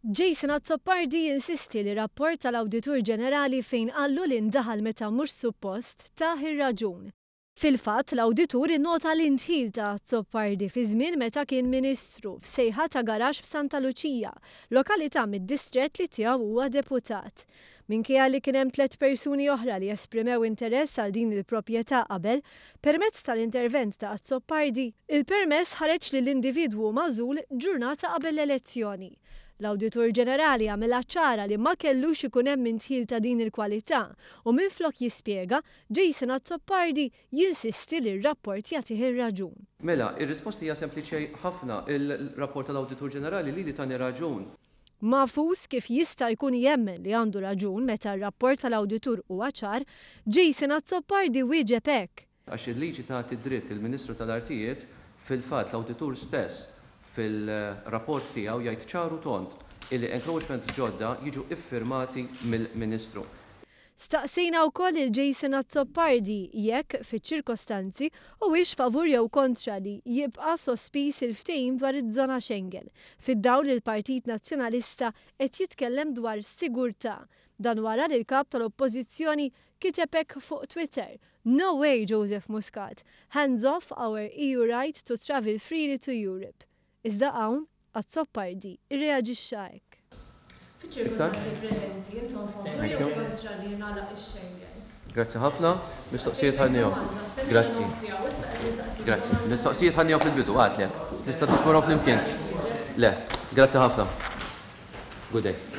Jason Azzopardi jinsisti li rapport tal-Awditur Ġenerali fejn qallu li ndaħal meta mhux suppost tah ir-raġun. Fil-fatt, l-Awditur innota l-indħil ta' Azzopardi fi żmien meta kien Ministru, f'sejħa ta' garaxx f'Santa Luċija, lokalità mid-distrett li tiegħu huwa deputat. Minkejja li kien hemm tlett persuni oħra li esprimew interess għal din il-proprjetà qabel, permezz tal-intervent ta' Azzopardi, il-permess ħareġ lill-individwu magħżul ġurnata qabel l-elezzjoni. L-Awditur Ġenerali għamilha ċara li ma kellux ikun hemm indħil ta' din il-kwalità u minflok jispjega, Jason Azzopardi jinsisti li r-rapport jagħtih ir-raġun. Mela, ir-risposta hija sempliċi ħafna, il-rapport tal-Awditur Ġenerali lili tani raġun. Magħfus kif jista' jkun jemmen li għandu raġun meta r-rapport tal-awditur huwa ċar, Jason Azzopardi wieġeb hekk. Għax il-liġi tagħti dritt lill-Ministru tal-Artijiet, fil-fatt l-awditur stess fil-rapport tiegħu jgħid ċar u tond illi encroachments ġodda jiġu iffirmati mill-Ministru. Staqsejna wkoll lil Jason Azzopardi jekk, fiċ-ċirkostanzi, huwiex favur jew kontra li jibqa' sospiż il-ftehim dwar iż-żona Schengen, fid-dawl li l-Partit Nazzjonalista qed jitkellem dwar sigurtà. Dan wara li l-Kap tal-Oppożizzjoni kiteb hekk fuq Twitter, No way Joseph Muscat! Hands off our EU right to travel freely to Europe. Iżda hawn, Azzopardi rreaġixxa hekk. Fiċ-ċirkustanzi preżenti, intom favur jew kontra li jingħalaq ix-Schengen? Grazzi ħafna. Mistoqsijiet ħadnihom. Grazzi. Grazzi. Mistoqsijiet ħadnihom fil-bidu, għad le. Tista' tiġborhom flimkien. Le. Grazzi ħafna. Good day.